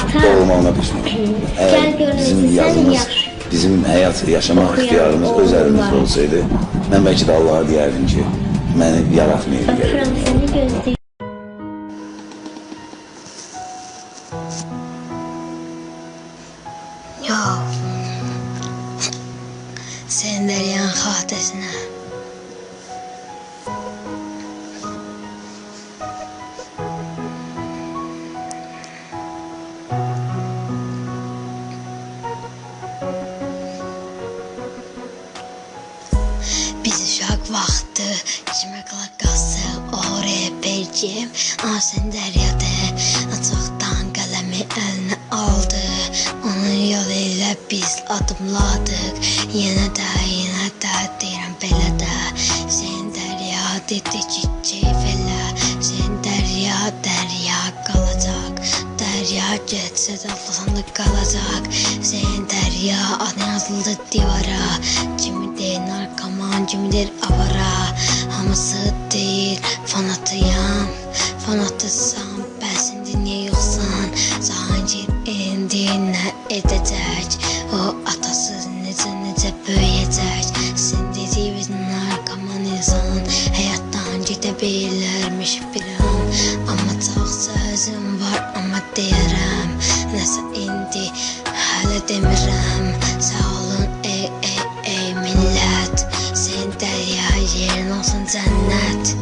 Doğulmağına pişmanam. Əgər bizim yazımız, bizim həyat, yaşamaq ixtiyarımız öz əlimizdə olsaydı, mən bəlkə də Allaha deyərdim ki, məni yaratmayın gərək. Yox, sən dəryanın xatirəsinə. Biz uşaq vaxtı kimə qulaq asıq, o repercim, Asən dəryadır, çoxdan qələmi əlinə aldı. Onun yolu ilə biz addımladıq, yenə də, yenə də deyirəm belə də. Sən dərya dedi ki, keyf elə, sən dərya, dərya qalacaq. Dərya getsə də atlasan da qalacaq. Sən dərya adı yazıldı divara, kimi deyir narkoman, kimi deyir avara. Hamısı deyir fanatıyam, fanatısan, bəs indi niyə yoxsan? Cahangir indi nə edəcək? O atasız necə böyüyəcək? Sən dediyimiz narkoman insan həyatdan gedə bilərmiş bir an. Amma çox sözüm var, amma deyərəm, nəsə indi hələ demirəm. Sağ olun ey, ey, ey millət, sən dərya yerin olsun cənnət.